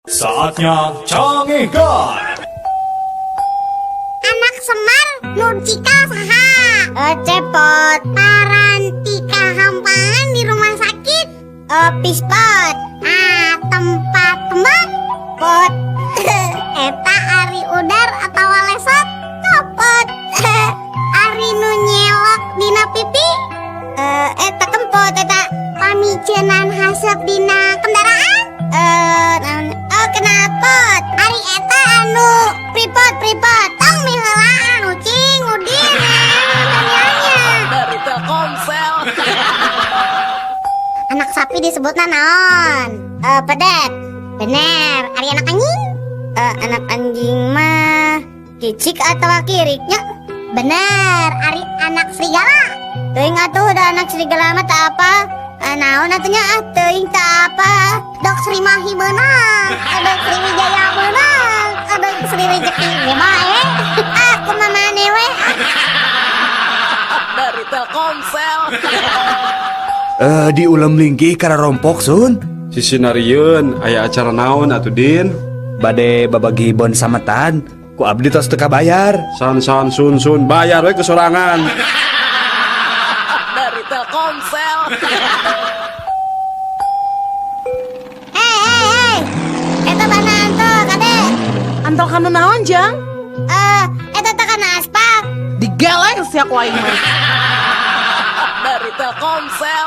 Saatnya Cangehgar. Anak Semar nu cikal saha? Cepot. Paranti kahampangan di rumah sakit? Pispot. Ah, tempat tembak? Pot. Eta ari udar atau lesot? Copot. Ari nu nyelok dina pipi? Eta kempot eta. Pamiceunan haseup dina kendaraan? Naon? Oh, knalpot. Ari eta anu pripot pripot. Tong miheulaan ucing udin nanya. Dari Telkomsel. Anak sapi disebutna naon? Pedet. Bener. Ari anak anjing? Anak anjing mah kicik atau kiriknya? Bener. Ari anak serigala? Teuing atuh da anak serigala mah tak apa. Naon atuh nya, ah, teuing tak apa. Dok Sri Mahi meunang, dok Sri Wijaya meunang, dok Sri Rezeki ge bae. Ah, kumaha maneh we. Dari Telkomsel. Di ulem linggih kararompok, Sun. Sisi narieun aya acara naon atuh, Din? Bade babagi bon sametan. Ku abdi tos teu kabayar. San san sun sun, bayar we kesorangan. Dari Telkomsel. Hei, hei, hei. Eta bana antol, kade. Antol kana naon, Jang? Eta teh kana aspak. Digeleng sia ku aing mah. Dari Telkomsel.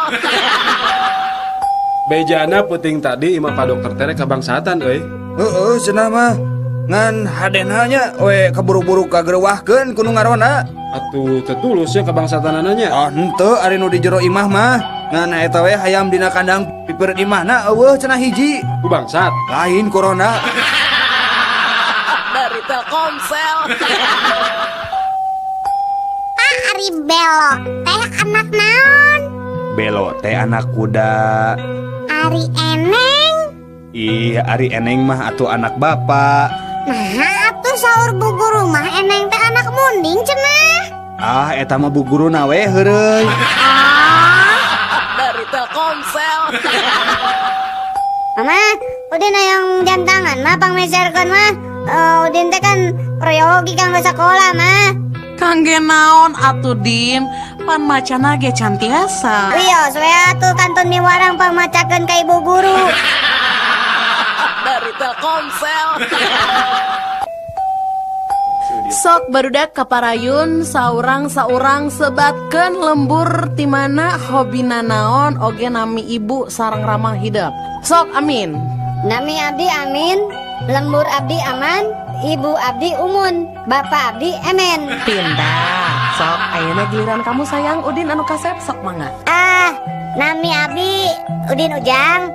Bejana peuting tadi imah Pak Dokter tere kabangsatan euy. Heeh, cenah mah. Ngan hadena nya we kaburu-buru kagerewahkeun ku nu ngaronda. Atuh teu tulus ya kabangsatanana nya. Ah, henteu ari nu di jero imah mah. Ngan eta we hayam dina kandang pipeureut imahna euweuh cenah hiji. Ku bangsat. Lain corona. Dari Telkomsel. Pak, ari belo teh anak naon? Belo teh anak kuda. Ari eneng? Ih, ari eneng mah atuh anak bapak. Nah, atuh saur bu guru mah eneng teh anak munding cenah. Ah, eta mah bu guruna we heureuy. Ah. Dari Telkomsel. Mama, Udin hayang jam tangan mah pangmeserkeun mah. Udin teh kan proyogi kanggo sekolah mah. Kangge naon atuh, Din? Pan macana ge can tiasa. Wios we atuh kantun miwarang pangmacakeun ka ibu guru. Dari Telkomsel. Sok barudak kaparayun saurang-saurang sebatkeun lembur ti mana, hobina naon, oge nami ibu sareng rama hidep. Sok, Amin. Nami abdi Amin, lembur abdi aman, ibu abdi umun, bapak abdi emen. Pindah. Sok, ayeuna giliran kamu, sayang, Udin anu kasep, sok mangga. Ah, nami abdi Udin Ujang,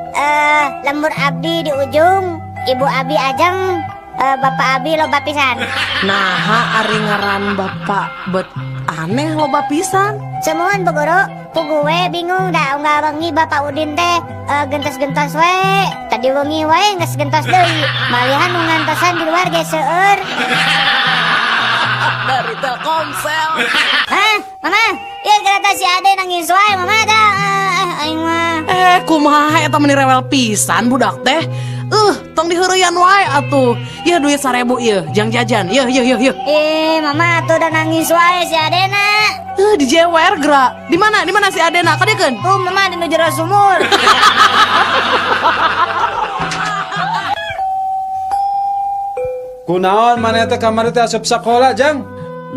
lembur abdi di ujung, ibu abdi Ajeng, bapak abdi loba pisan. Naha ari ngaran bapak bet aneh loba pisan? Sumuhun, Bu Guru, puguh we bingung da unggal wengi bapak Udin teh gentos-gentos we. Tadi wengi wae geus gentos deui. Malihan nu ngantosan di luar ge seueur. Dari Telkomsel. Hah, Mama? Ieu gerata si Ade nangis wae, Mama dah. Aing mah. Eh, kumaha eta, meni rewel pisan budak teh. Tong diheureyan wae atuh. Yeuh, duit 1000 ieu, jang jajan. Yeuh, yeuh, yeuh, yeuh. Eh, Mama tuh udah nangis wae si Adena. Dijewer gerak. Di mana? Di mana si Adena? Kadiekeun. Tuh, Mama, di nu jero sumur. Kunaon maneh teh kamari teh asup sakola, Jang?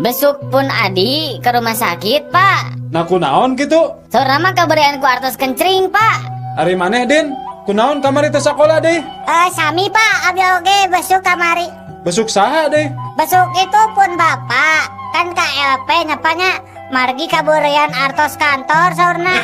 Besuk pun adi ke rumah sakit, Pak. Nah, kunaon kitu? Saurna mah kaberian ku artos kencring, Pak. Ari maneh, Din? Kunaon kamari teh sakola deh? Sami, Pak, abdi oge besuk kamari. Besuk saha deh? Besuk itu pun bapak. Kan KLP nyapanya margi kaburian artos kantor saurna.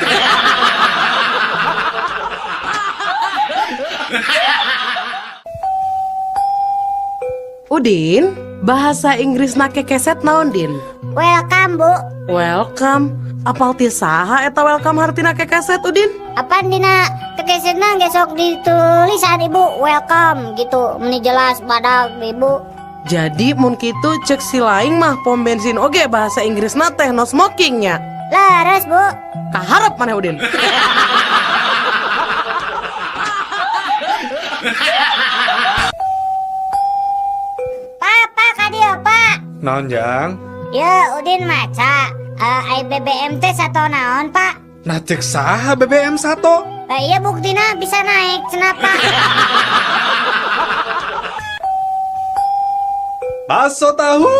Udin, bahasa Inggrisna kekeset naon, Din? Welcome, Bu. Welcome. Apal ti saha eta welcome hartina kekeset, Udin? Apaan dina kekesetna ge sok ditulisan, Ibu, welcome gitu. Meni jelas badag, Ibu. Jadi mun kitu cek si laing mah pom bensin oge bahasa Inggrisna teh no smoking nya. Leres, Bu. Kaharep maneh, Udin. Naon jang? Ya Udin maca ai BBM teh sato naon Pak? Nah cek saha BBM sato? Lah iya buktina bisa naik cenah Pak. Baso tahu?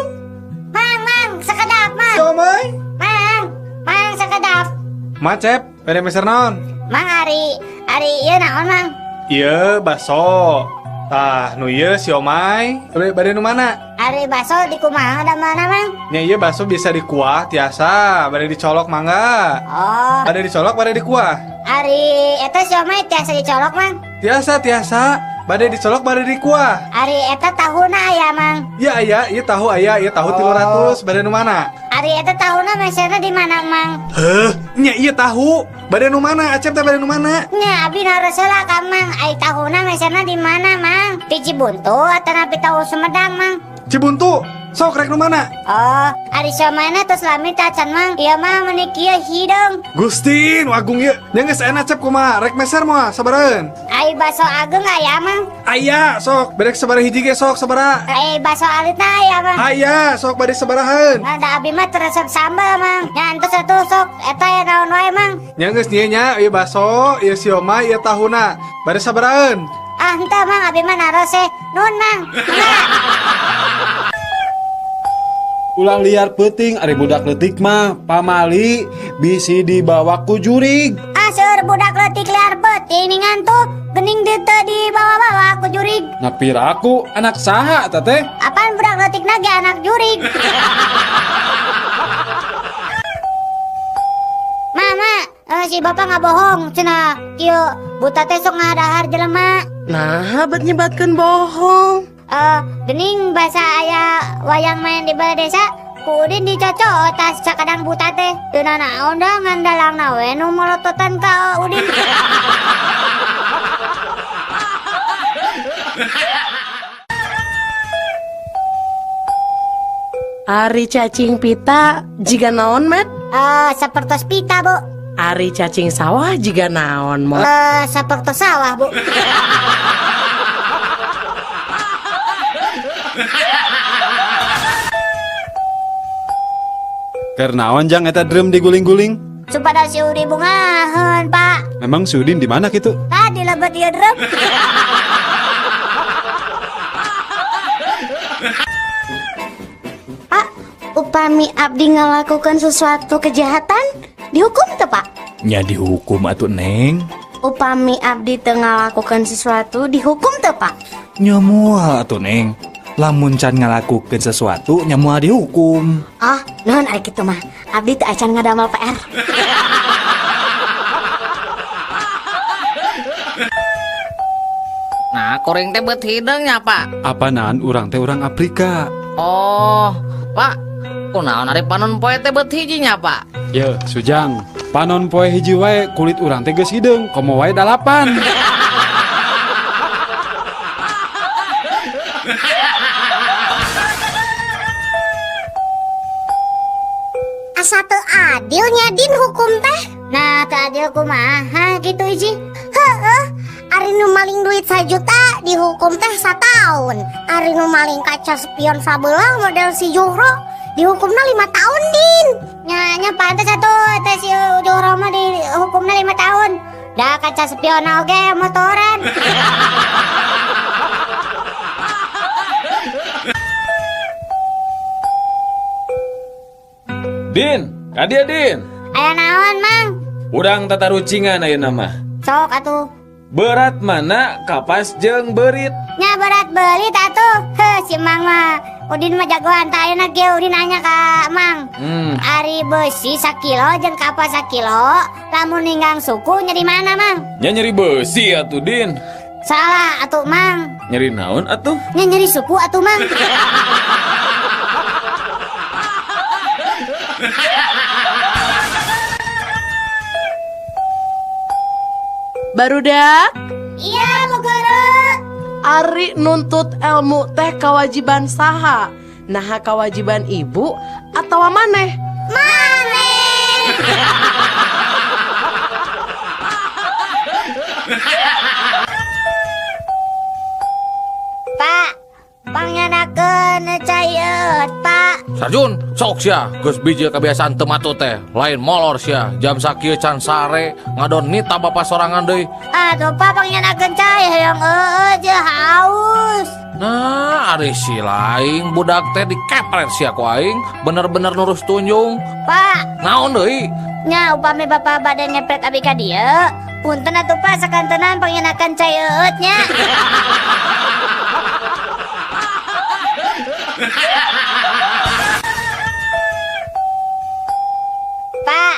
Mang, mang, sakedap mang. Siomay? Mang, mang sakedap. Macep, bade meser naon? Mang ari, ari ieu naon mang? Ieu baso. Tah, nu ieu siomay. Bade, bade nu mana? Ari baso di kumaha da mana mang? Nya ieu baso bisa dikuah tiasa, bade dicolok mangga. Oh, Bade dicolok, bade dikuah. ari eta siomay tiasa dicolok mang? Tiasa, tiasa. Bade dicolok, bade dikuah. Ari eta tahuna aya mang? Ya aya, ieu tahu aya, ieu tahu 300, bade nu mana? Ari eta tahuna meserna di mana mang? Heuh, nya ieu tahu. Bade nu mana? Acep teh bade nu mana? Nya abi naros heula ka mang, ai tahuna meserna di mana mang? Di Cibuntu atanapi tahu Sumedang mang? Cibuntu. Sok rek nu mana? Oh, ari siomayna tos lami tacan mang. Ieu mah meuni kieu hideung. Gusti, nu agung ieu. Nya geus enak Cep kumaha? Rek meser moal sabaraheun? Ai baso ageung aya mang? Aya, sok berek sabaraha hiji ge sok sabaraha? Ai baso alitna aya mang? Aya, sok bade sabaraheun? Nah, da abi mah teu resep sambal mang. Nya entos atuh sok eta ya naon wae mang. Nya geus nya nya ieu baso, ieu siomay, ieu tahuna. Bade sabaraheun? Ah, henteu mang, abi mah naros eh. Nuhun mang. Mangga. Ulah liar peuting ari budak leutik mah pamali bisi dibawa ku jurig. Ah, seueur budak leutik liar peuting ningan tuh geuning teu dibawa-bawa ku jurig. Nah piraku anak saha eta teh? Apaan budak leutikna ge anak jurig? Mama, si bapak nggak bohong cenah kieu buta teh sok ngadahar jelema. Nah, bet nyebatkeun bohong. Gening basa aya wayang main di balai desa, ku Udin dicocok tas sakadang buta teh. Teu nanaon da ngan dalangna we nu molototan ka Udin. Ari cacing pita jiga naon, Met? Sapertos pita, Bu. Ari cacing sawah jiga naon, Mot? Sapertos sawah, Bu. Keur naon jang eta drum diguling-guling? Supados si Udin bungaheun, Pak. Memang si Udin di mana kitu? Tah di lebet ieu drum. Pak, upami abdi ngalakukan sesuatu kejahatan, dihukum teu, Pak? Nya dihukum atuh Neng. Upami abdi teu ngalakukan sesuatu, dihukum teu, Pak? Nya moal atuh Neng. Lamun can ngalakukeun sesuatu nya moal dihukum. Ah, nuhun ari kitu mah. Abdi teu acan ngadamel PR. Nah, kuring teh beut hideung nya, Pak. Apanaan urang teh urang Afrika. Oh, Pak. Kunaon ari panon poe teh beut hiji nya, Pak? Ye, Sujang. Panon poe hiji wae kulit urang teh geus hideung, komo wae 8. Asa teu adil nya Din hukum teh. Nah, teu adil kumaha gitu Iji? Heeh, ari nu maling duit 1 juta dihukum teh sataun. Ari nu maling kaca spion sabelah model si Juhro dihukumna 5 tahun, Din. Nya nya pantes atuh teh si Juhro mah dihukumna 5 tahun. Da kaca spion oge motoran. Din, kadia Din. Aya naon, Mang? Urang tatarucingan ayeuna mah. Sok atuh. Berat mana kapas jeung beurit? Nya berat beulit atuh. Heh, si Mang mah. Udin mah jagoan tah ayeuna ge Udin nanya ka Mang. Ari besi sakilo jeung kapas sakilo, lamun ninggang suku nyeri mana, Mang? Nya nyeri besi atuh Din. Salah atuh, Mang. Nyeri naon atuh? Nya nyeri suku atuh, Mang. Barudak, Iya, Bu Guru. ari nuntut ilmu teh kewajiban saha? Nah, kewajiban ibu atau maneh? Maneh. Pak, pangyanakeun cai eut, Pak. Sarjun, sok sia, geus bijil kebiasaan teu matut teh. Lain molor sia, jam sakieu can sare, ngadon nita bapa sorangan deui. Atuh Pak, pangnyanakeun cai hayang eueuh je haus. Nah, ari si laing budak teh dikepret sia ku aing, bener-bener nurus tunjung. Pak, Naon deui? Nya upami bapak bade ngepret abi ka dieu, punten atuh Pak sakantenan pangnyanakeun cai eueut nya. Pak,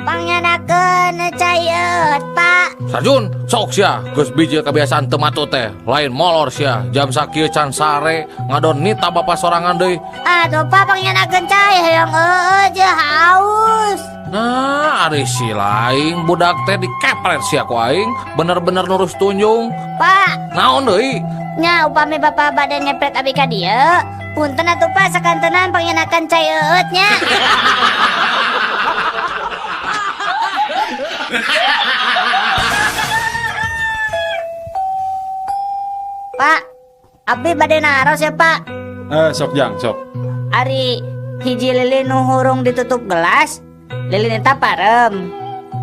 pangnyanakeun cai eueut, Pak. Sarjun, sok sia, geus bijil kebiasaan teu matut teh. Lain molor sia, jam sakieu can sare, ngadon nita bapa sorangan deui. Atuh Pak, pangnyanakeun cai hayang eueuh je haus. Nah, ari si laing budak teh dikepret sia ku aing, bener-bener nurus tunjung. Pak, Naon deui? Nya upami bapak bade ngepret abi ka dieu, punten atuh Pak sakantenan pangnyanakeun cai eueut nya. Pak, abdi bade naros ya Pak. Sok jang, sok. Ari hiji lilin nu hurung ditutup gelas, lilin eta parem.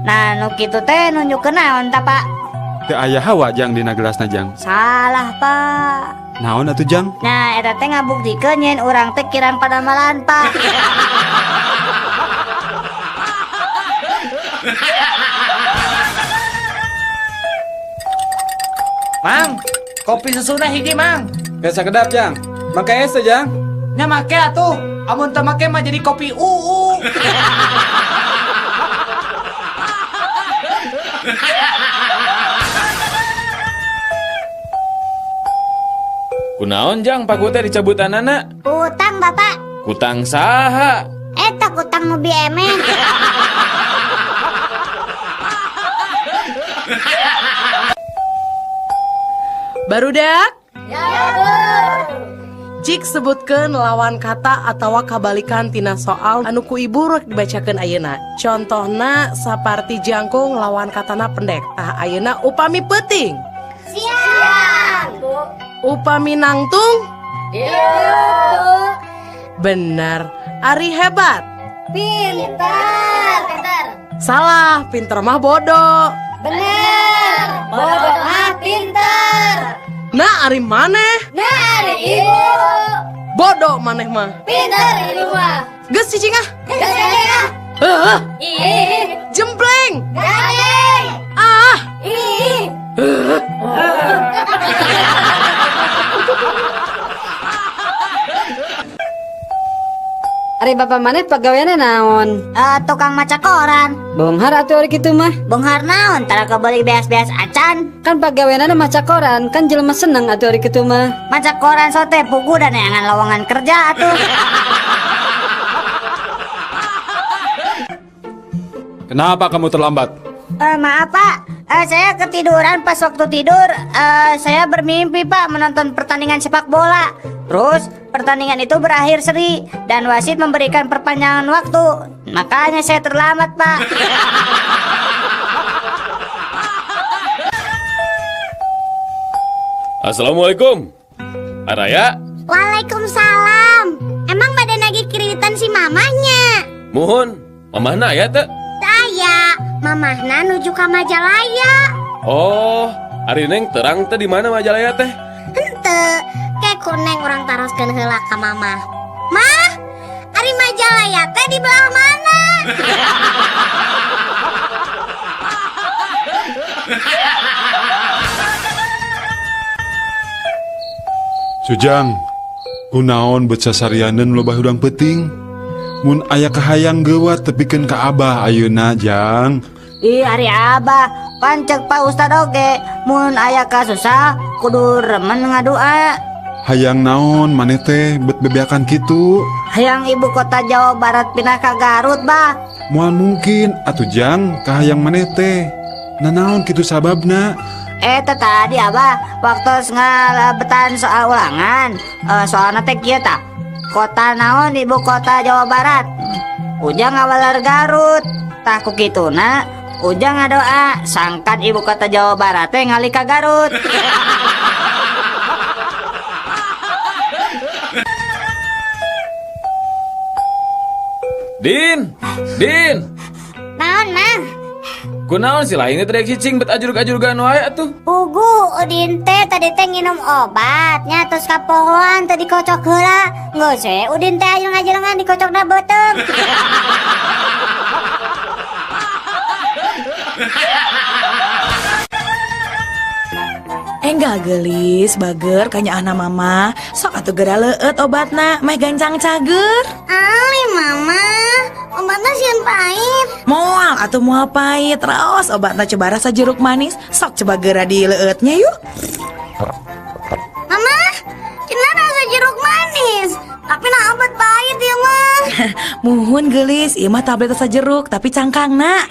Nah, nu kitu teh nunjukkeun naon ta Pak? Teu aya hawa jang dina gelasna jang. Salah Pak. Naon atuh jang? Nah, eta teh ngabuktikeun nyen urang teh kirang padamalan Pak. Mang, kopi susuna hiji Mang. Biasa kedap jang. Make es teh jang. Nya make atuh. Amun teu make mah jadi kopi uu. Kunaon jang paku teh dicabutanana? Utang Bapak. Kutang saha? Eta kutang nu biemen. Barudak? Cik sebutkeun lawan kata atawa kabalikan tina soal anu ku ibu rek dibacakeun ayeuna. Contohna saparti jangkung lawan katana pendek. Tah ayeuna upami peuting. Siang. Upami nangtung. Iya. Bener. Ari hebat. Pinter. Pinter. Salah, pinter mah bodoh. Bener. Bodoh mah pinter. Nah, ari maneh? Nah, ari ibu. Bodoh maneh mah. Pinter ibu mah. Geus cicing ah. Geus cicing ah. Heuh. Ih. Jempleng. Gandeng. Ah. Ih. Ari bapak maneh pagaweanna naon? Tukang maca koran. Bonghar atuh ari kitu mah. Bonghar naon? Tara kebeli beas-beas acan. Kan pagaweanna maca koran, kan jelema seneng atuh ari kitu mah. Maca koran sote pugu dan neangan lowongan kerja atuh. Kenapa kamu terlambat? Maaf Pak, saya ketiduran pas waktu tidur. Saya bermimpi Pak menonton pertandingan sepak bola. Terus pertandingan itu berakhir seri dan wasit memberikan perpanjangan waktu. Makanya saya terlambat Pak. Assalamualaikum. Araya. Waalaikumsalam. Emang badan lagi kreditan si mamahnya? Muhun, mamahna aya teu? Aya, mamahna nuju ka Majalaya. Oh, ari Neng terang teh di mana Majalaya teh? Henteu, ke ku Neng urang taroskeun heula ka mamah. Mah, ari Majalaya teh di belah mana? Sujang, kunaon bet sasarianeun loba hudang peuting? Mun aya kahayang geuwat tepikeun ka abah ayeuna jang. Ih, ari abah, pancek Pak Ustad oge, mun aya kasusah kudu remen ngadua. Hayang naon maneh teh bet bebeakan kitu? Hayang ibu kota Jawa Barat pindah ka Garut, bah. Moal mungkin atuh jang kahayang maneh teh. Nanaon kitu sababna? Eta tadi abah waktu ngalebetan soal ulangan, soalna teh kieu tah. Kota naon ibu kota Jawa Barat? Ujang ngawaler Garut. Tah ku kituna Ujang ngadoa sangkan ibu kota Jawa Barat teh ngalih ka Garut. Din, Din. Naon, Mang? Kunaon sih lain teh cicing bet ajurug-ajurugan wae atuh. Pugu Udin teh tadi teh nginum obatnya terus kapohoan tadi kocok heula. Geus we Udin teh ajeng-ajengan dikocokna beuteung. Enggak gelis, bager kanyaahna mama. Sok atuh geura leueut obatna, meh gancang cager. Ali mama, obatna sieun pahit. Moal atuh moal pahit, raos obatna coba rasa jeruk manis. Sok coba geura dileueutnya yuk. Mama, cenah rasa jeruk manis. Tapi nah obat pahit ya mah. Muhun gelis, ieu mah tablet rasa jeruk tapi cangkangna.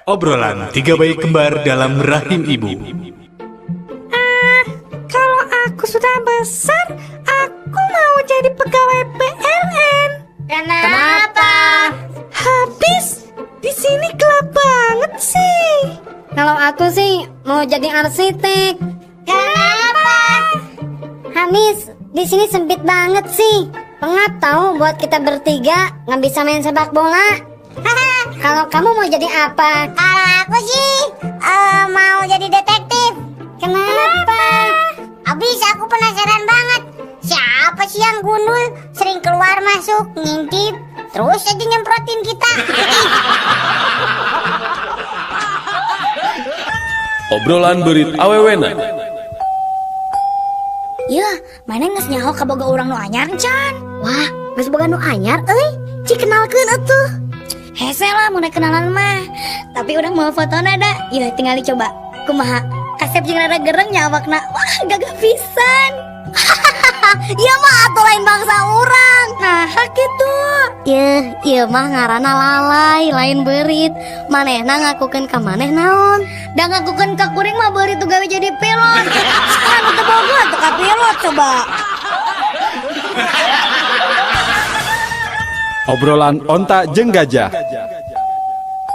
Obrolan tiga bayi kembar dalam rahim ibu. Kalau aku sudah besar, aku mau jadi pegawai PLN. Kenapa? Habis di sini gelap banget sih. Kalau aku sih mau jadi arsitek. Kenapa? Hamis, di sini sempit banget sih. Pengap tahu buat kita bertiga nggak bisa main sepak bola. Kalau kamu mau jadi apa? Kalau aku sih mau jadi detektif. Kenapa? Abis aku penasaran banget. Siapa sih yang gundul sering keluar masuk ngintip terus aja nyemprotin kita. Obrolan beurit awewena. Yeuh, mana geus nyaho kaboga urang nu anyar can? Wah, geus boga nu anyar euy. Cik kenalkeun atuh. Hese lah mun kenalan mah. Tapi urang mau fotona da. Yeuh, tinggal dicoba. Kumaha? Kasep jeung rada gereng nya awakna. Wah, gagah pisan. Ieu mah atuh lain bangsa urang. Nah, kitu. Yeuh, ieu mah ngaranna lalai, lain beurit. Manehna ngakukeun ka maneh naon? Da ngakukeun ka kuring mah beurit tuh gawe jadi pilot. Sekarang teu boga atuh ka pilot coba. Obrolan onta jeung gajah.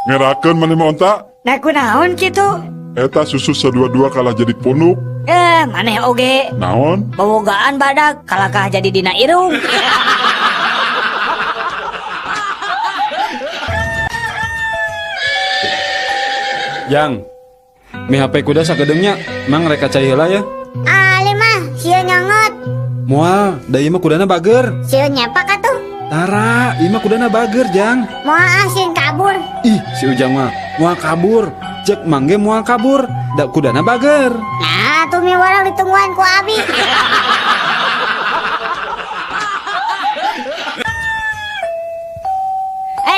Ngerakeun maneh mah onta? Nah kunaon kitu? Eta susu sadua-dua kalah jadi punuk. Maneh oge. Naon? Bobogaan badak kalakah jadi dina irung. Jang, mi HP kuda sakedeungnya, mang rek cai heula ya. Ali mah sieun nyongot. Moal, da ieu mah kudana bager. Sieun nyepak atuh. Tara, ieu mah kudana bager, Jang. Moal ah sieun kabur. Ih, si Ujang mah moal kabur. Cek mangge moal kabur, da kudana bager. Nah, tuh mi warang ditungguan ku abi.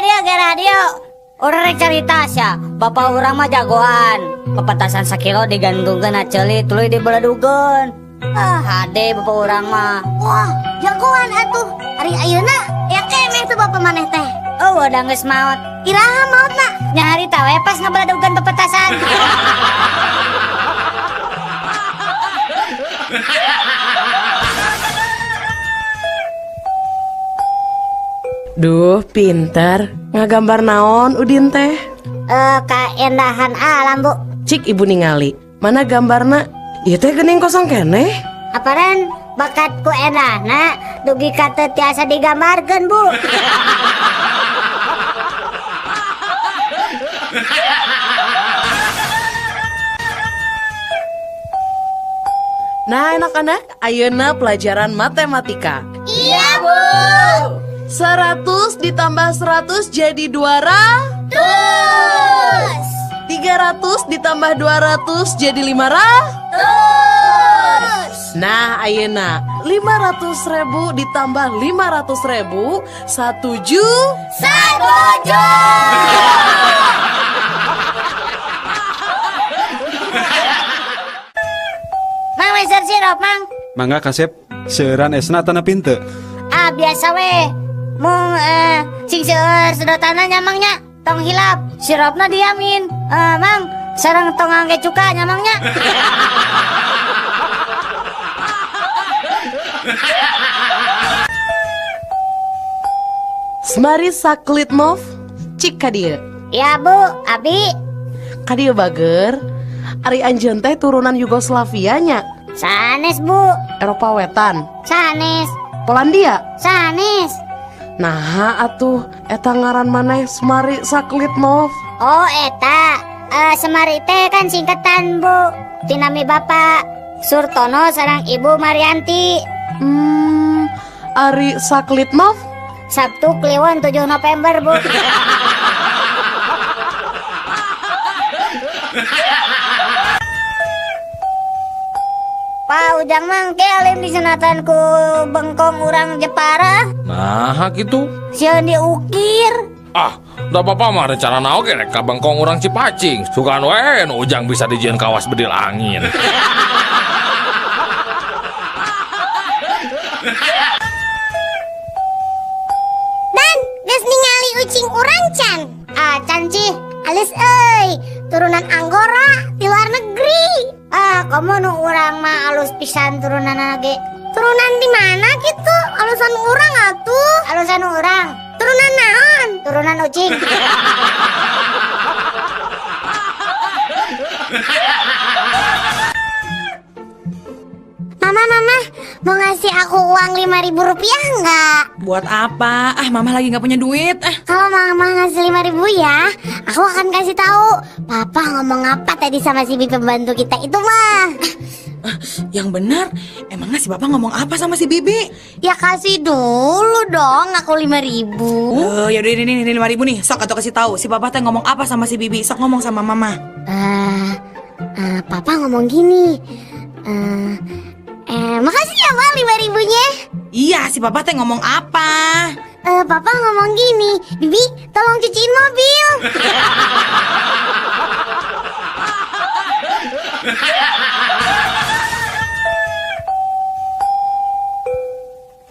Dia ge radio. Urang rek carita sia, bapak urang mah jagoan. Pepetasan sakilo digantungkeun na ceuli tuluy dibeledugeun. Ah, hade bapak urang mah. Wah, jagoan atuh. Ari ayeuna ya keneh tuh bapak maneh teh. Oh, udah geus maot. Iraha maotna? Nya harita we pas ngabeledugeun pepetasan. Duh, pinter. Ngagambar naon Udin teh? Kaendahan alam, Bu. Cik ibu ningali. Mana gambarna? Ieu teh geuning kosong keneh. Aparan bakat ku endahna dugi ka teu tiasa digambarkeun, Bu. Nah, anak-anak, ayeuna pelajaran matematika. Iya, Bu. 100 ditambah 100 jadi 200. 300 ditambah 200 jadi 500. Nah, ayeuna 500.000 ditambah 500.000 1 1 juta. Mang meser sirup, Mang. Mangga kasep, seueuran esna tanah pinte. Ah, biasa we. Mung sing seueur sedotanna nya Mang nya. Tong hilap, sirupna diamin. Mang, sareng tong ngangge cuka nya Mang nya. Semari Saklitmov, cik ka dieu. Ya Bu, abi. Ka dieu bager. Ari anjeun teh turunan Yugoslavia nya. Sanes Bu. Eropa Wetan. Sanes. Polandia. Sanes. Nah atuh eta ngaran maneh Semari Saklitnov. Oh eta, Semari teh kan singkatan Bu. Tinami Bapak Surtono sareng Ibu Marianti. Ari Saklitnov? Sabtu Kliwon 7 November Bu. Pak Ujang mah ke alim disunatan ku bengkong urang Jepara. Nah gitu. Sieun diukir. Ah, da bapak mah rencana naon ge rek ka bengkong urang Cipacing. Sugan we nu Ujang bisa dijieun kawas bedil angin. Dan geus ningali ucing urang can. Ah, can cih. Alus euy, turunan Anggora di luar negeri. Ah, komo nu urang mah alus pisan turunanna ge. Turunan di mana gitu? Alusan urang atuh. Alusan urang. Turunan naon? Turunan ucing. Mama, mama, mau ngasih aku uang 5.000 rupiah nggak? Buat apa? Ah, mama lagi nggak punya duit. Ah. Kalau mama ngasih 5.000 ya, aku akan kasih tahu. Papa ngomong apa tadi sama si bibi pembantu kita itu mah? Yang benar, emangnya si Bapak ngomong apa sama si Bibi? Ya kasih dulu dong aku 5.000. Oh, ya udah ini 5.000 nih. Sok atau kasih tahu si Papa teh ngomong apa sama si Bibi. Sok ngomong sama Mama. Papa ngomong gini. Makasih ya, Ma, 5.000-nya. Iya, si Papa teh ngomong apa? Papa ngomong gini, Bibi, tolong cuciin mobil.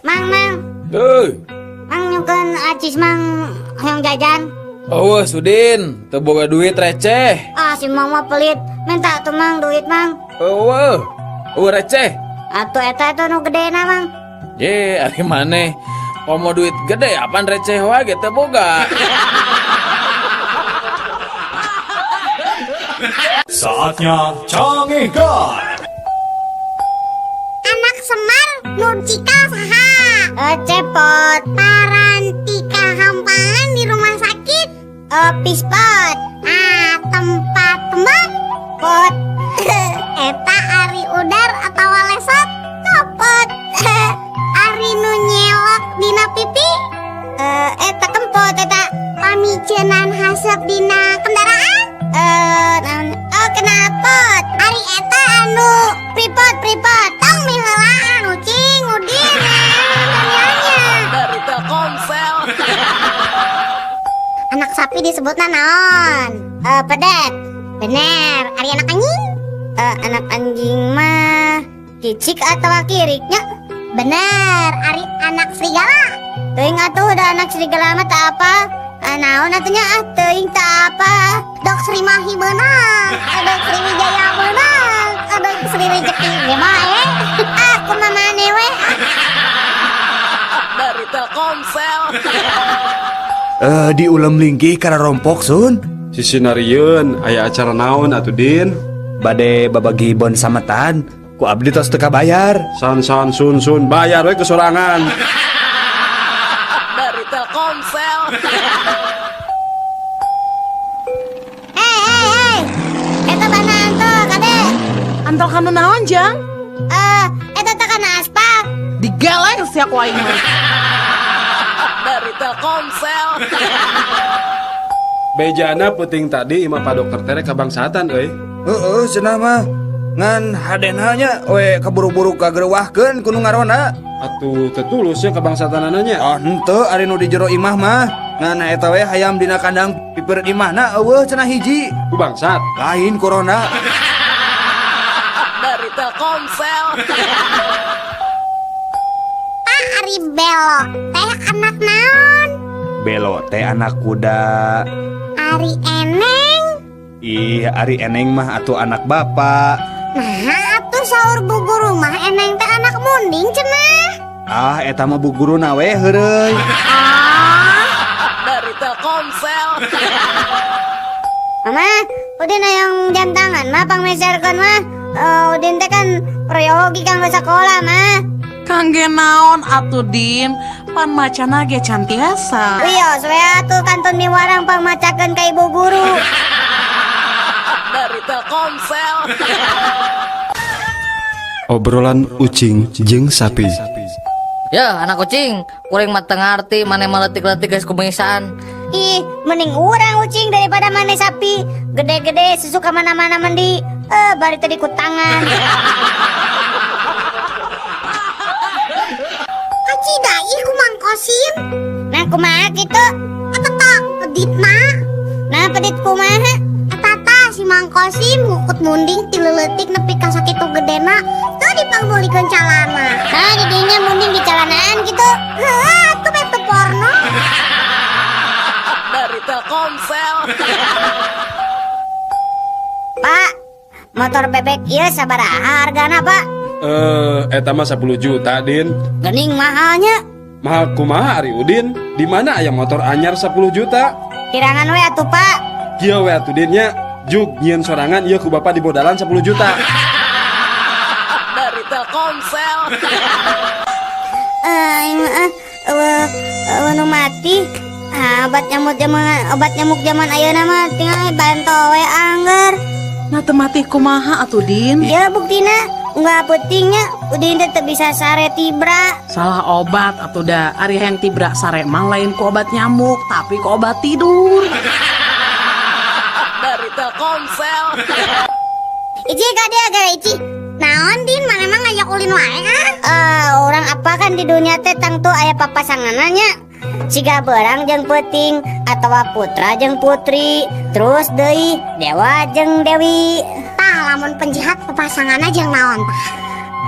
Mang, mang. Hei. Mang nyukeun acis mang hoyong jajan. Oh, Sudin, teu boga duit receh. Ah, si Mang mah pelit. Minta tuh Mang duit, Mang. Eueuh. Eueuh receh. Atuh eta itu nu gedena, Mang. Ye, ari maneh. Komo duit gede apaan receh wae ge teu boga. Saatnya Cangehgar. Anak Semar nu cika saha? Cepot. Parantika hampangan di rumah sakit. Pispot. Ah, tempat tembak. Pot. Eta ari udar atau lesot copot. Ari nu nyelok dina pipi. Eta kempot eta. Pamicenan hasep dina kendaraan. Naon? Oh, knalpot. Ari eta anu pripot pripot. Tong miheulaan ucing udin. Nanyanya. Dari Telkomsel. Anak sapi disebutna naon? Pedet. Bener. Ari anak anjing? Anak anjing mah kicik atau kiriknya? Bener. Ari anak serigala. Teuing atuh da anak serigala mah tak apa. Naon atunya ah teuing tak apa. Dok Sri Mahi beunang, dok Sri Wijaya beunang, dok Sri Rezeki ge mah eh. Aku mah maneh we. Dari Telkomsel. Di ulem linggih kana rompok sun. Sisi narieun aya acara naon atuh Din? Bade babagi bon sametan, ku abdi tos teu kabayar. San san sun sun bayar we kesorangan. Dari Telkomsel. Hei hei hei. Eta bana antol kade. Antol kana naon Jang? Eta teh kana aspal. Digeleng sia ku aing mah. Dari Telkomsel. Bejana peuting tadi imah Pak Dokter tere kabangsatan euy. Heeh, cenah mah. Ngan hadena nya we kaburu-buru kagerewahkeun ku nu ngaronda. Atuh teu tulus nya kabangsatanana nya. Ah, henteu ari nu di jero imah mah. Ngan eta we hayam dina kandang pipireun imahna eueuh cenah hiji. Ku bangsat. Lain corona. Dari Telkomsel. Ah, ari Belo teh anak naon? Belo teh anak kuda. Ari Eneng. Ih, ari Eneng mah atuh anak bapak. Nah, atuh saur bu guru mah Eneng teh anak munding cenah. Ah, eta mah bu guru na we heureuy. Ah. Dari Telkomsel. Mama, Udin hayang jam tangan mah pangmeserkeun mah. Udin teh kan proyogi kanggo sekolah mah. Kangge naon atuh Din, pan macana ge can tiasa. Wios we atuh kantun miwarang pangmacakeun ka ibu guru. Dari Telkomsel. Obrolan ucing jeung sapi. Ya, anak kucing, kuring mah teu ngarti maneh mah leutik-leutik geus kumisan. Ih, mending urang ucing daripada maneh sapi. Gede-gede susu ka mana-mana mandi. Eh, bari tadi ku tangan. Kacida ih ku Mang Kosim. Nah, kumaha kitu? Eta tah peditna. Nah, pedit kumaha? Eta tah si Mang Kosim ngukut munding ti leuletik nepi ka sakitu gedena teu dipangmeulikeun calana. Nah, didinya munding di calanaan gitu. Heuh, atuh bete porno. Dari Telkomsel. Pak, motor bebek ieu sabaraha hargana, Pak? Eh, eta mah 10 juta, Din. Gening mahalnya. Mahal kumaha ari Udin? Di mana aya motor anyar 10 juta? Kirangan we atuh, Pak. Kieu we atuh Din nya. Jug nyieun sorangan ieu ku bapak dibodalan 10 juta. Dari Telkomsel. Eh, ini eh, eueuh eueuh nu mati. Ah, obat nyamuk zaman ayeuna mah tinggal banto we angger. Nah, teu mati kumaha atuh Din? Ya buktina nggak pentingnya Udin teh teu bisa sare tibra. Salah obat atuh da. Ari yang tibra sare mah lain ku obat nyamuk, tapi ku obat tidur. Dari Telkomsel. Ici ka dia gara Ici. Naon Din maneh mah ngajak ulin wae ah? Eh, orang apa kan di dunia teh tangtu aya papasanganna. Siga beurang jeung peuting atawa putra jeung putri, terus deui dewa jeung dewi. Tah lamun penjahat papasanganna jeung naon tah?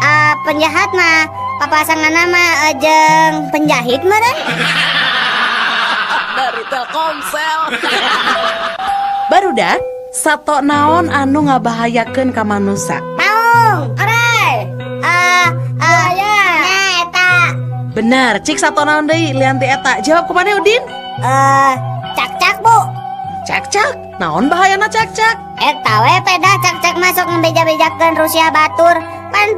Eh, penjahat mah papasanganna mah jeung penjahit meureun. Dari Telkomsel. Barudak, sato naon anu ngabahayakeun ka manusa? Maung, orai. Eh, eh, nah eta. Bener, cik sato naon deui lian ti eta? Jawab ku maneh Udin? Eh, cak-cak, Bu. Cak-cak. Naon bahayana cak-cak? Eta we peda cak-cak masuk ngebeja-bejakeun Rusia batur. Pan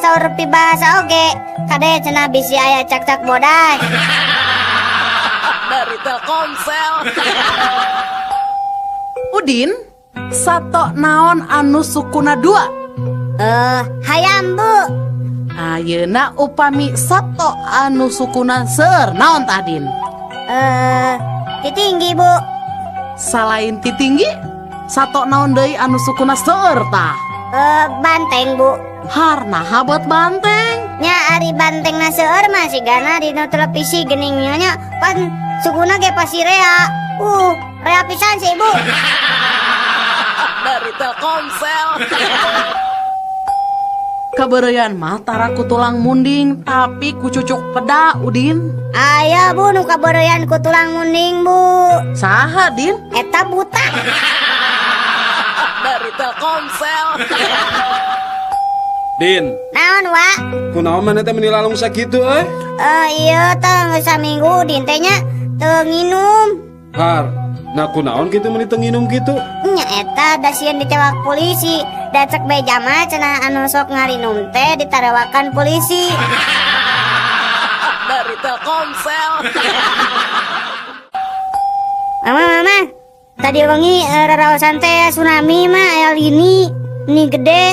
saur pibahasa oge. Kade cenah bisi aya cak-cak bodas. Dari Telkomsel. Udin, sato naon anu sukuna dua? Eh, hayam, Bu. Ayeuna upami sato anu sukuna seueur naon tah Din? Eh, titinggi, Bu. Salain titinggi, sato naon deui anu sukuna seueur tah? Eh, banteng, Bu. Har naha buat banteng? Nya ari banteng na seueur mah sigana di nu televisi geuning nya pan sukuna ge pasti rea. Rea pisan sih, Ibu. Dari Telkomsel. Kabeureuyan mah tara ku tulang munding, tapi ku cucuk peda, Udin. Aya, Bu, nu kabeureuyan ku tulang munding, Bu. Saha, Din? Eta buta. Dari Telkomsel. Din, Naon, Wa? kunaon maneh teh meni lalung sakitu euy? Eh, iya teh geus saminggu Udin teh nya teu nginum. Har, nah kunaon kitu meni teu nginum kitu? Nya eta da sieun ditewak polisi. Da cek beja mah cenah anu sok ngarinum teh ditarewakan polisi. Dari Telkomsel. Mama, mama. Tadi wengi raraosan teh tsunami mah aya lini. Ini gede.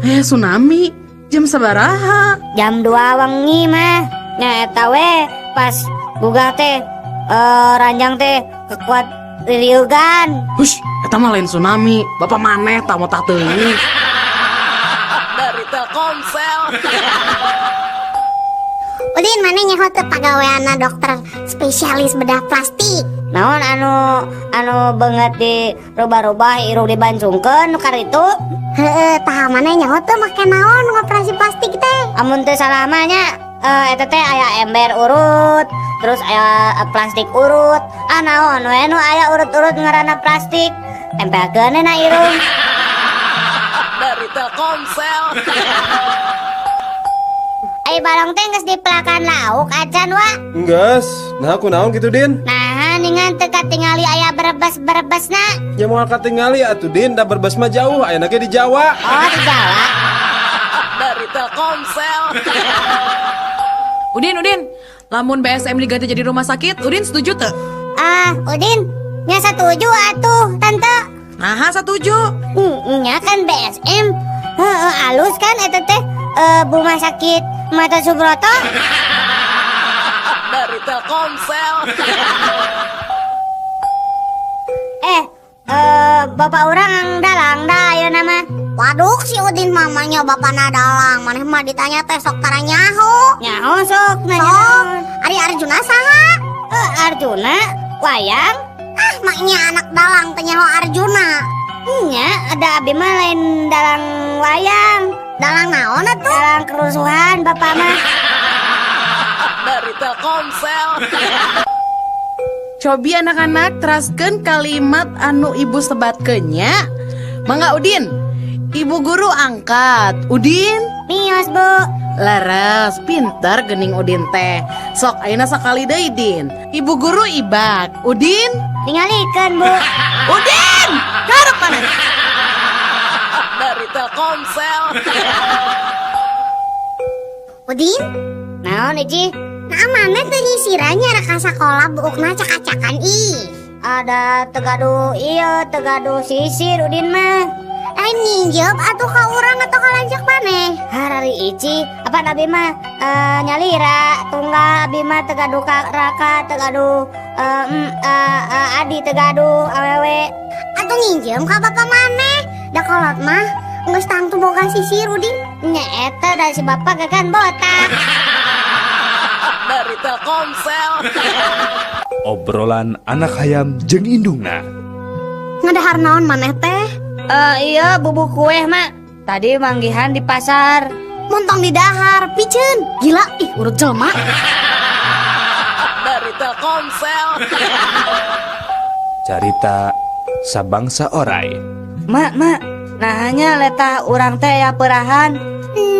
Eh, tsunami. Jam sabaraha? Jam 2 wengi mah. Nya eta we pas gugah teh ranjang teh kekuat ririugan. Hush, eta mah lain tsunami. Bapak maneh tah mau tah teuing. Dari Telkomsel. Udin maneh nyaho teu pagaweanna dokter spesialis bedah plastik? Naon anu anu beungeut di rubah-rubah irung dibancungkeun nu karitu? Heeh, tah maneh nyaho teu make naon ngoperasi plastik teh? Amun teu salah mah nya eta teh aya ember urut, terus aya plastik urut. Ah naon we nu aya urut-urut ngaranna plastik. Tempelkeun na irung. Dari Telkomsel. Ai balong teh geus dipelakan lauk acan wa. Enggeus, nah kunaon kitu Din? Nah, ningan teu katingali aya berebes-berebesna. Ya moal katingali atuh Din, da Brebes mah jauh, ayeuna ge di Jawa. Oh, di Jawa. Dari Telkomsel. Udin, Udin, lamun BSM diganti jadi rumah sakit, Udin setuju teu? Ah, Udin, nya setuju atuh, Tante. Nah, setuju. Nya kan BSM. Heeh, alus kan eta teh rumah sakit Mata Subroto. Dari Telkomsel. Bapak urang dalang dah ayeuna mah. Waduh, si Udin mamanya bapana dalang. Maneh mah ditanya teh sok tara nyaho. Nyaho sok nanya. Sok, Ari Arjuna saha? Arjuna wayang. Ah, maknya anak dalang teh nyaho Arjuna. Nya, ada abi mah lain dalang wayang. Dalang naon atuh? Dalang kerusuhan bapak mah. Dari Telkomsel. Cobi anak-anak teraskeun kalimat anu ibu sebatkeun nya. Mangga Udin. Ibu guru angkat. Udin. Mios, Bu. Leres, pinter gening Udin teh. Sok ayeuna sakali deui Din. Ibu guru ibak. Udin. Ningalikeun, Bu. Udin, karep mana? Dari Telkomsel. Udin, Naon Ici? nah mana teu nyisirannya rek ka sakola buukna cak-cakan ih. Ada tegadu iya, tegadu sisir Udin mah. Lain nginjem atuh ka urang atau ka lanceuk maneh. Harari Ici, apa abi mah nyalira tunggal abi mah tegadu ka raka tegadu adi tegadu awewe. Atuh nginjem ka bapak maneh. Da kolot mah geus tangtu boga sisir Udin. Nya eta da si bapak gagan botak. Dari Telkomsel. Obrolan anak hayam jeung indungna. Ngadahar naon maneh teh? Iya bubuk kue mak. Tadi manggihan di pasar. Montong di dahar, piceun. Gila, ih urut jelema. Dari Telkomsel. Carita Sabangsa Orai. Mak, mak, nahanya letah urang teh ya perahan.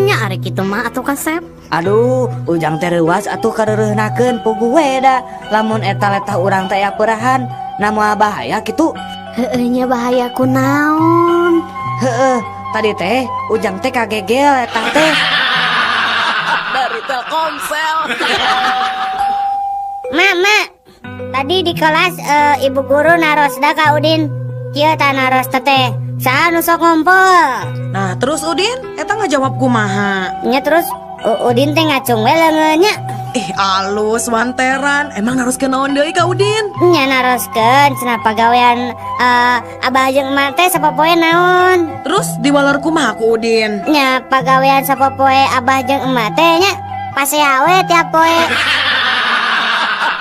Nya ari kitu mah atuh kasep. Aduh, ujang teh reuwas atuh kareureunahkeun puguh we da. Lamun eta letah urang teh ya perahan, na moal bahaya kitu. Heueuh nya bahaya kunaon. Heeh, tadi teh ujang teh kagegel letah teh. Dari Telkomsel. Mak, mak. Tadi di kelas ibu guru naros da ka Udin. Kieu tah naros teh. Saha nu sok ngumpul? Nah, terus Udin, eta ngajawab kumaha? Nya terus Udin teh ngacung we leungeun nya. Ih, alus wanteran. Emang naroskeun naon deui ka Udin? Nya naroskeun cenah pagawean abah jeung emak teh sapopoe naon. Terus diwaler kumaha ku Udin? Nya pagawean sapopoe abah jeung emak teh nya pasea we tiap poe.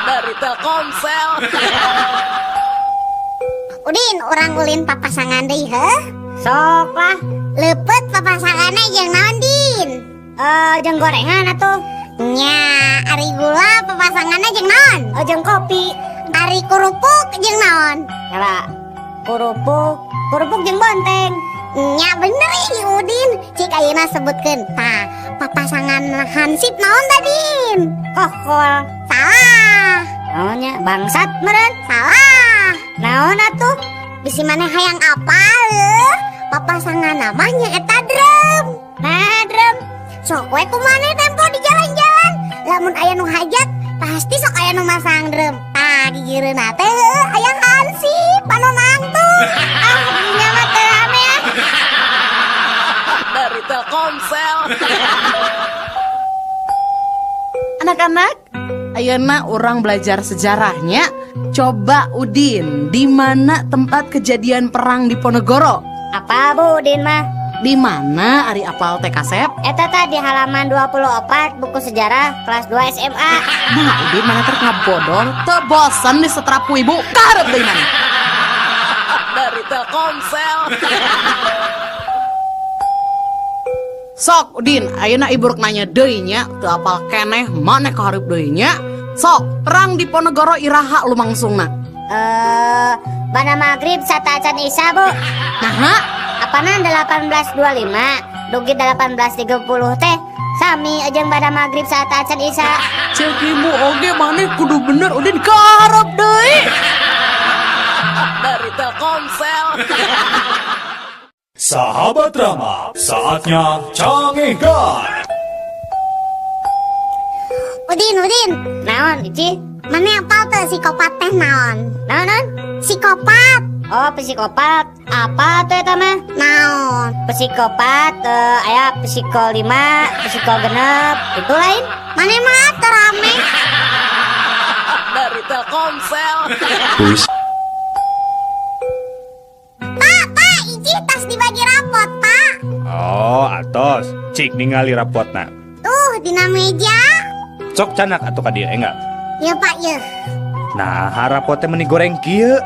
Dari Telkomsel. Udin, urang ulin papasangan deui heuh. Sok lah. Leupeut papasanganna jeung naon Din? Jeung gorengan atuh. Nya, ari gula papasanganna jeung naon? Jeung kopi. Ari kerupuk jeung naon? Nyala. Kerupuk, kerupuk jeung bonteng. Nya bener ih Udin. Cik ayeuna sebutkeun. Tah, papasangan hansip naon tadin? Kokol. Salah. Naonnya bangsat meureun? Salah. Naon atuh? Bisi maneh hayang apa leuh? Papasangan namanya eta drum. Nah, drum. Sok we ku maneh tempo di jalan-jalan. Lamun aya nu hajat, pasti sok aya nu masang drum. Tah, gigireunna teh heuh aya hansip anu nangtung. Ah, nya mah teu rame ah. Dari Telkomsel. Anak-anak, ayeuna urang belajar sejarahnya. Coba Udin, di mana tempat kejadian perang Diponegoro? Apa Bu Udin mah? Di mana ari apal teh kasep? Eta tah di halaman 24 buku sejarah kelas 2 SMA. Nah, Udin mana ter ngabodor, teu bosen disetrap ku ibu, karep deui mana? Dari Telkomsel. Sok Udin, ayeuna ibu rek nanya deui nya, teu apal keneh maneh kahareup deui nya. Sok, perang Diponegoro iraha lumangsungna? Bana maghrib satacan isya, Bu. Naha? Apanan 1825 dugi 1830 teh sami jeung bana maghrib satacan isya. Cek ibu oge maneh kudu bener Udin kaharep deui. Dari Telkomsel. Sahabat Rama, saatnya cangehan. Udin, Udin. Naon, Ici? Mana apal teu psikopat teh naon? Naon, naon? Psikopat. Oh, psikopat. Apa tuh eta mah? Naon? Psikopat, aya psiko 5, psiko 6, itu lain. Mana mah teu rame. Dari Telkomsel. Puisi. Pak, Pak, Ici tas dibagi rapot, Pak. Oh, atos. Cik ningali rapotna. Tuh, dina meja. Sok canak atuh ka dieu enggak? Ya, Pak, ya. Nah, rapotnya meni goreng kieu.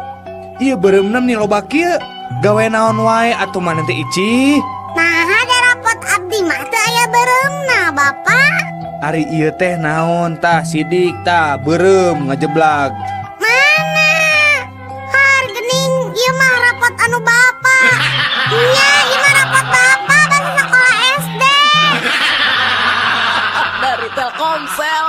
Ieu beureumna meni loba kieu. Gawe naon wae atuh maneh teh Ici? Nah, ada rapot abdi mah teu aya beureumna, Bapak. Ari ieu teh naon tah sidik tah beureum ngajeblag. Mana? Har gening ieu mah rapot anu Bapak. Nya, ieu mah rapot Bapak basa sekolah SD. Dari Telkomsel.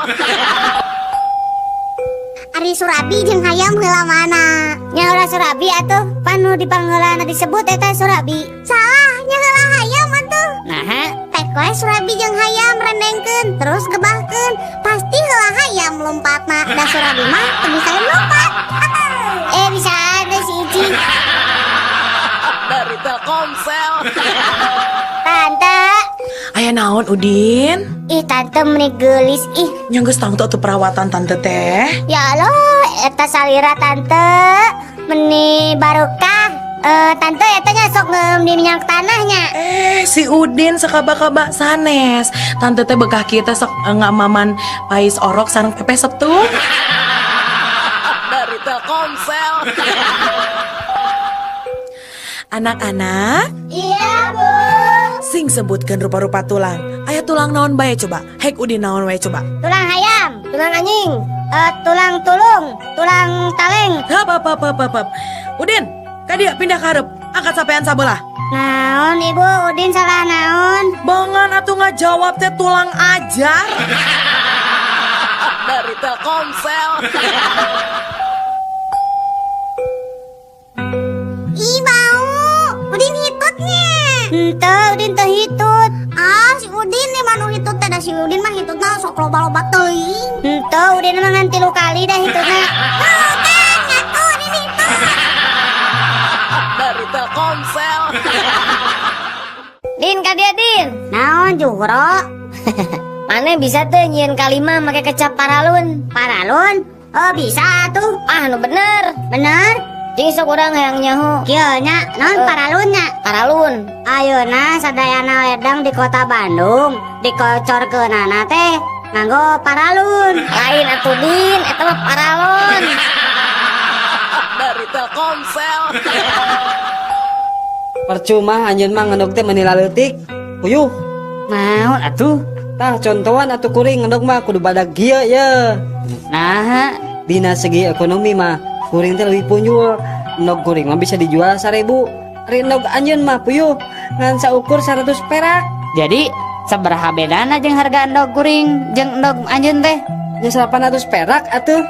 Ari Surabi jeung hayam heula mana? Nya heula Surabi atuh, pan nu dipangheulana disebut eta Surabi. Salah, nya heula hayam atuh. Naha? Pek we Surabi jeung hayam rendengkeun terus gebahkeun, pasti heula hayam lompatna. Da Surabi mah teu bisa lompat. Bisa ada si Ici. Dari Telkomsel. Tante. Aya naon Udin? Ih tante meni geulis ih. Nya geus tangtu atuh perawatan tante teh. Ya Allah, eta salira tante meni barokah. Tante eta nya sok ngeum di minyak tanahnya. Si Udin sakaba-kaba sanes. Tante teh bekah kieu teh sok ngamaman pais orok sareng pepes setu. Dari Telkomsel. Anak-anak. Iya, Bu. Sing sebutkan rupa-rupa tulang. Aya tulang naon bae coba? Hek Udin naon wae coba? Tulang hayam, tulang anjing, tulang tulung, tulang taleng. Hap, hap, hap, hap, hap. Udin, ka dieu pindah ka hareup. Angkat sampean sabelah. Naon ibu, Udin salah naon? Bongan atuh ngajawab teh tulang ajar. Dari Telkomsel. Ih bau, Udin hitutnya. Henteu, Udin teu hitut. Ah, si Udin nih mah nu hitut teh, da si Udin mah hitutna sok loba-loba teuing. Henteu, Udin mah ngan 3 kali dah hitutna. Tuh kan, ngaku Udin hitut. Dari Telkomsel. Din, ka dieu, Din. Naon Juhro? Mane bisa teu nyieun kalimah make kecap paralun? Paralun? Oh, bisa tuh. Ah, nu bener. Bener? Cing sok urang hayang nyaho. Kieu nya, naon paralun nya? Paralun. Ayeuna sadayana ledeng di kota Bandung dikocorkeunana teh nganggo paralun. Lain atuh Din, eta mah paralon. Dari Telkomsel. Percuma anjeun mah ngendog teh meuni laleutik. Puyuh. Naon atuh? Tah contohan atuh kuring ngendog mah kudu badag kieu ye. Naha? Dina segi ekonomi mah kuring teh leuwih punjul. Endog kuring mah bisa dijual 1000. Ari endog anjeun mah puyuh ngan saukur 100 perak. Jadi sabaraha bedana jeung harga endog kuring jeung endog anjeun teh? Nya 800 perak atuh.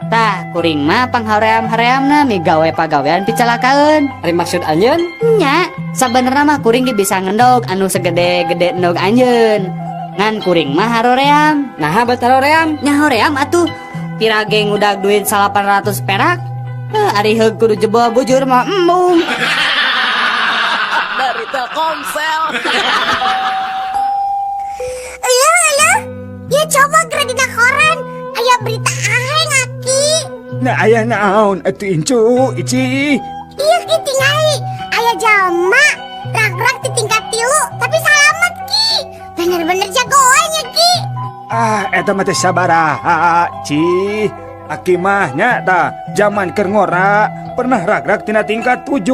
Tah kuring mah panghaream-hareamna migawe pagawean picalakaeun. Ari maksud anjeun? Nya, sabenerna mah kuring ge bisa ngendog anu segede-gede endog anjeun. Ngan kuring mah haroream. Naha bet haroream? Nya hoream atuh. Pira ge ngudag duit 800 perak. Ari heug kudu jebol bujur mah embung. Dari Telkomsel. Iya, iya. Ya coba geura dina koran. Aya berita aheng aki. Nah aya naon atuh incu Ici. Iya ki tingali. Aya jalma rag-rag di tingkat 3 tapi salamet ki. Bener-bener jagoannya ki. Ah eta mah teh sabaraha Ci. Aki mah nya tah zaman keur ngora pernah rag-rag tina tingkat 7.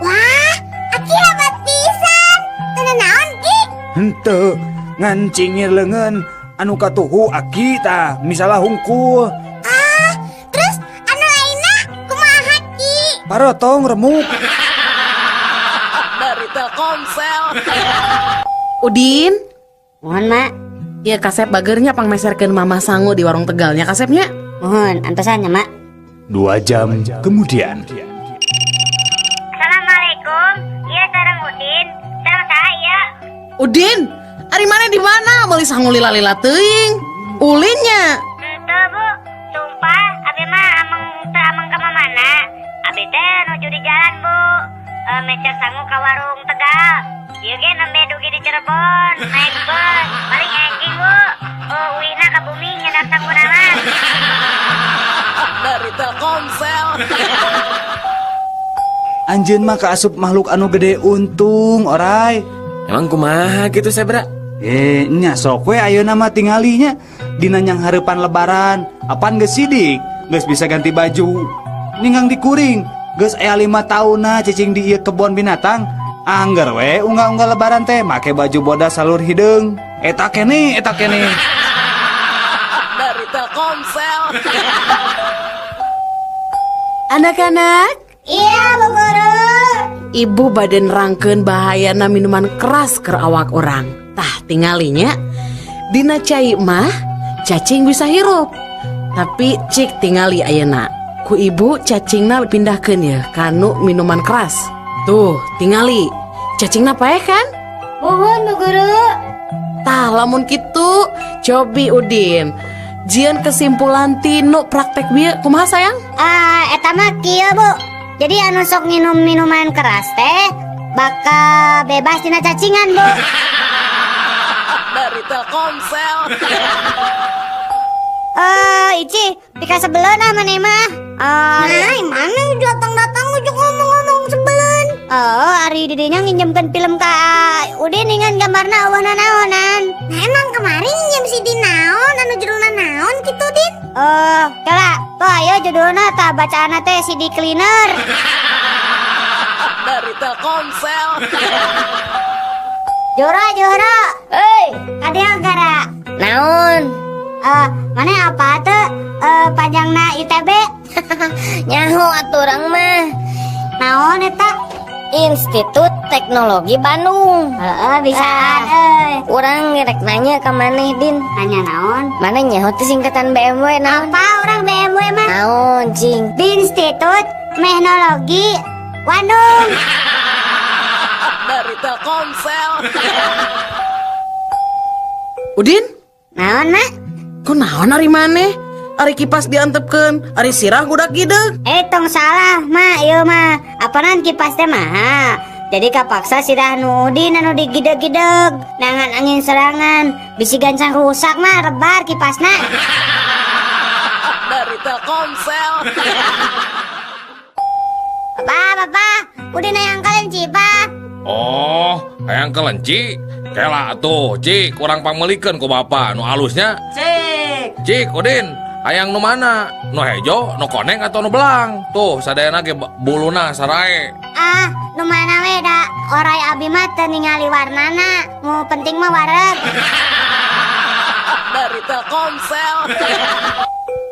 Wah, aki hebat pisan. Teu naon ki? Henteu, ngan cingir leungeun anu katuhu aki tah misalah hungkul. Ah, terus anu lainna kumaha ki? Parotong remuk. Dari Telkomsel. Udin. Mohon, Mak. Ya kasep bagernya pangmeserkeun Mama sangu di warung Tegalnya kasepnya. Mohon, antosan ya, Mak. 2 jam kemudian. Assalamualaikum. Iya sareng Udin. Udin, ari maneh di mana? Meuli sangu lila-lila teuing. Ulinnya. Teu, Bu. Sumpah, abi mah ameng teu ameng ka mana. Abi teh nuju di jalan, Bu. Meser sangu ka warung Tegal. Ieu ge nembe dugi di Cirebon, naik bus, paling enjing, Bu. Oh, uihna ka bumi nyedak sanguna mah. Dari Telkomsel. Anjeun mah kaasup makhluk anu gede untung, orai. Emang kumaha gitu, Sebra? Nya sok we ayeuna mah tingalinya dina nyang hareupan lebaran. Apan geus sidik, geus bisa ganti baju. Ninggang dikuring, geus aya 5 taunna cicing di ieu kebon binatang. Angger we unggal-unggal lebaran teh make baju bodas salur hideung. Eta keneh, eta keneh. Dari Telkomsel. Anak-anak. Iya, Bu Guru. Ibu bade nerangkeun bahayana minuman keras keur awak urang. Tah tingalinya dina cai mah cacing bisa hirup. Tapi cik tingali ayeuna. Ku ibu cacingna pindahkeun ya kanu minuman keras. Tuh, tingali. Cacingna paeh kan? Muhun, Bu Guru. Tah lamun kitu cobi Udin. Jieun kesimpulan tinu praktek bieu kumaha sayang? Ah, eta mah kieu, Bu. Jadi anu sok nginum minuman keras teh bakal bebas tina cacingan, Bu. Dari Telkomsel. Ici, pika sebeleun ah maneh mah. Nah, mana datang-datang ujuk ngomong-ngomong sebeleun. Oh, ari didinya nginjemkeun film ka Udin dengan gambarna eueuh nanaonan. Nah, emang kemarin nginjem CD naon anu judulna naon kitu, Din? Oh, kala. Tuh ayo judulna tah bacaanna teh CD cleaner. Dari Telkomsel. Jora, Jora. Hei, kadieu gara. Naon? Mana apa tuh? Panjangna ITB? Nyaho atuh urang mah. Naon eta? Institut Teknologi Bandung. Heeh, bisaan euy. Urang rek nanya ka maneh, Din. Nanya naon? Maneh nyaho teh singkatan BMW naon? Apa urang BMW mah? Naon, cing? Institut Teknologi Bandung. Dari Telkomsel. Udin? Naon, Mak? Ku naon ari maneh? Ari kipas diantepkeun, ari sirah gudak gideug. Tong salah, Mak, ieu mah. Apanan kipas teh mahal. Jadi kapaksa sirah nu Udin anu digideg-gideg. Nangan angin serangan, bisi gancang rusak mah rebar kipasna. Dari Telkomsel. Bapak, bapak, Udin hayang kelenci, Pak. Oh, hayang kelenci? Kela atuh, Cik, kurang pangmelikeun ku bapak nu alusnya. Cik. Cik, Udin, hayang nu mana? Nu hejo, nu koneng atau nu belang? Tuh, sadayana ge buluna sarae. Ah, nu mana we da orai abi mah teu ningali warnana. Nu penting mah wareg. Dari Telkomsel.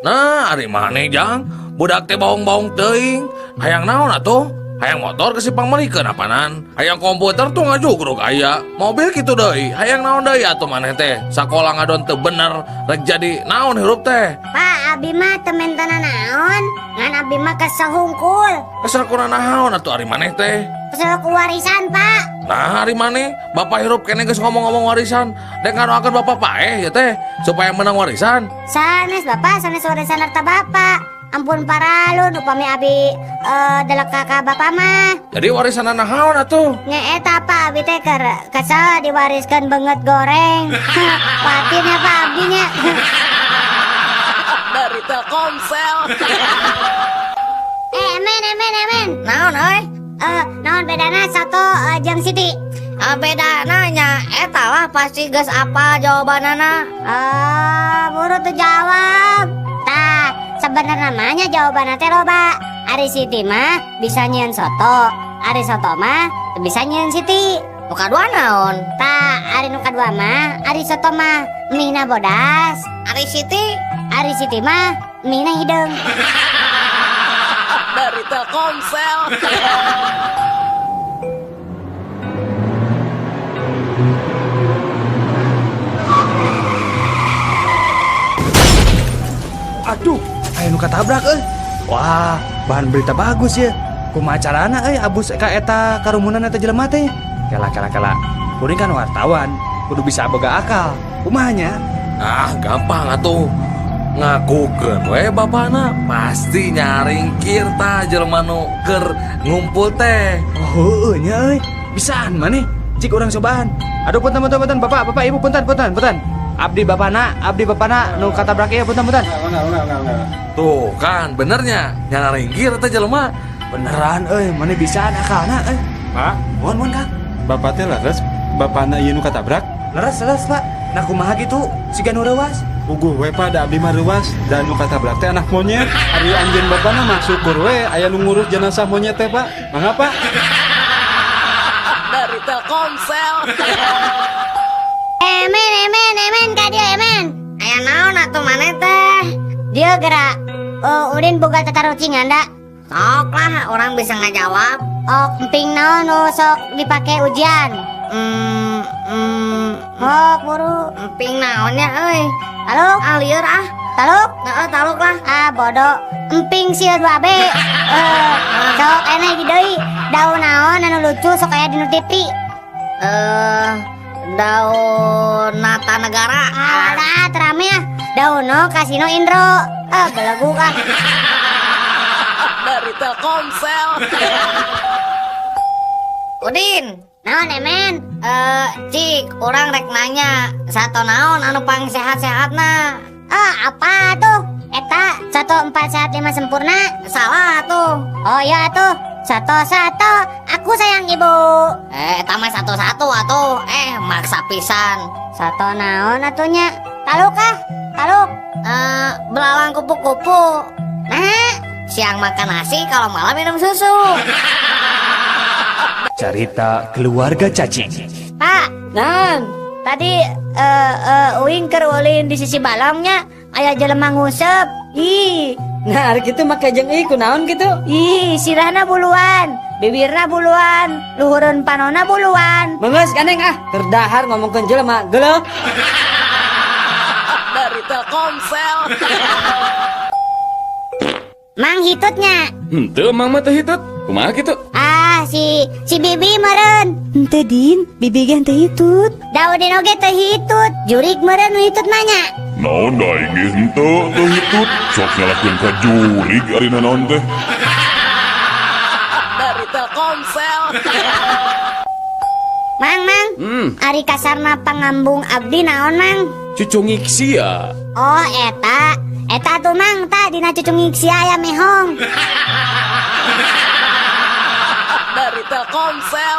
Nah, ari maneh jang, budak teh baung-baung teuing. Hayang naon atuh? Hayang motor ke si pangmelikeun apanan? Hayang komputer tuh ngajugruk aya. Mobil kitu deui. Hayang naon deui atuh maneh teh? Sakola ngadon teu bener, rek jadi naon hirup teh? Pak, abi mah teu mentana naon? Ngan abi mah kesel hungkul. Kesel kuna naon atuh ari maneh teh? Kesel ku warisan, Pak. Nah, ari maneh, bapak hirup keneh geus ngomong-ngomong warisan. Dek ngadoakeun bapak paeh ya teh supaya menang warisan. Sanes bapak, sanes warisan harta bapak. Ampun paralun upami abi delek ka bapak mah. Jadi warisan naon atuh? Nya eta Pak, abi teh keur kesel diwariskeun beungeut goreng. Patin ya Pak abi nya. Dari Telkomsel. Emen, emen, emen. Naon euy? Naon bedana soto jeung Siti? Bedana nya eta lah pasti geus apa jawabanana. Buru tuh jawab. Tah, sebenarnya namanya jawabanna teh loba. Ari Siti mah bisa nyieun soto, ari soto mah teu bisa nyieun Siti. Nu kadua naon? Tah, ari nu kadua mah ari soto mah mihna bodas. Ari Siti? Ari Siti mah mihna hideung. Dari Telkomsel. Aduh, aya nu katabrak euy. Wah, bahan berita bagus ya. Kumaha carana euy abus ka eta karumunan eta jelema teh? Kela kela kela. Kuring kan wartawan, kudu bisa boga akal. Kumaha nya? Ah, gampang atuh. Ngakukeun we bapana pasti nyaringkir tah jelema nu keur ngumpul teh. Oh, heueuh nya euy. Bisaan maneh. Cik urang cobaan. Aduh, punten, punten, punten, Bapak, Bapak, Ibu, punten, punten, punten. Abdi bapana nu katabrak ieu, punten, punten. Tuh kan benernya nyaringkir teh jelema. Beneran euy, maneh bisaan akalna euy. Pak, Mohon, mohon, Kang. Bapak teh leres, bapana ieu nu katabrak? Leres, leres, Pak. Nah, kumaha gitu? Siga nu reuwas. Puguh we, Pak, da abdi mah reuwas dan nu katabrak teh anak monyet. Ari anjeun bapana mah syukur we aya nu ngurus jenazah monyet teh, Pak. Mangga, Pak. Dari Telkomsel. Emen, emen, emen, ka dieu, emen. Aya naon atuh maneh teh? Dia gerak. Oh, Udin boga tatarucingan da. Sok lah, urang bisa ngajawab. Oh, emping naon nu sok dipake ujian? Oh, buru. Emping naon ya euy? Taluk? Ah, lieur ah. Taluk? Heeh, taluk lah. Ah, bodoh. Emping sieun 2B. Eh, sok enak hiji deui. Daun naon anu lucu sok aya dina TV? Eh, daun nata negara. Alah, terame ah. Daun no kasino Indro. Ah, belegu ah. Dari Telkomsel. Udin. Naon, emen? Eh, cik, urang rek nanya, sato naon anu pang sehat-sehatna? Ah, apa tuh? Eta satu empat sehat lima sempurna. Salah tuh. Oh iya tuh. Satu satu. Aku sayang ibu. Eh, eta mah satu-satu atuh. Eh, maksa pisan. Satu naon atunya? Taluk ah? Taluk. Eh, belalang kupu-kupu. Nah, siang makan nasi, kalau malam minum susu. Cerita keluarga cacing. Pak, Nan, tadi uing keur ulin di sisi balongnya aya jelema nguseup. Ih, nah ari kitu make jeung ieu kunaon kitu? Ih, sirahna buluan, bibirna buluan, luhureun panona buluan. Mengeus gandeng ah, keur dahar ngomongkeun jelema geuleuh. Dari Telkomsel. Mang hitutnya. Henteu, Mang mah teu hitut. Kumaha kitu? Ah, si si Bibi meureun. Henteu, Din, Bibi ge henteu hitut. Daudin oge teu hitut. Jurik meureun nu hitut mah nya. Naon da aing ge henteu teu hitut. Sok nyalahkeun ka jurig ari naon teh. Dari Telkomsel. Mang, Mang. Ari kasarna pangambung abdi naon, Mang? Cucungik sia. Oh, eta. Eta tuh, Mang, ta dina cucungik sia aya mehong. Dari Telkomsel.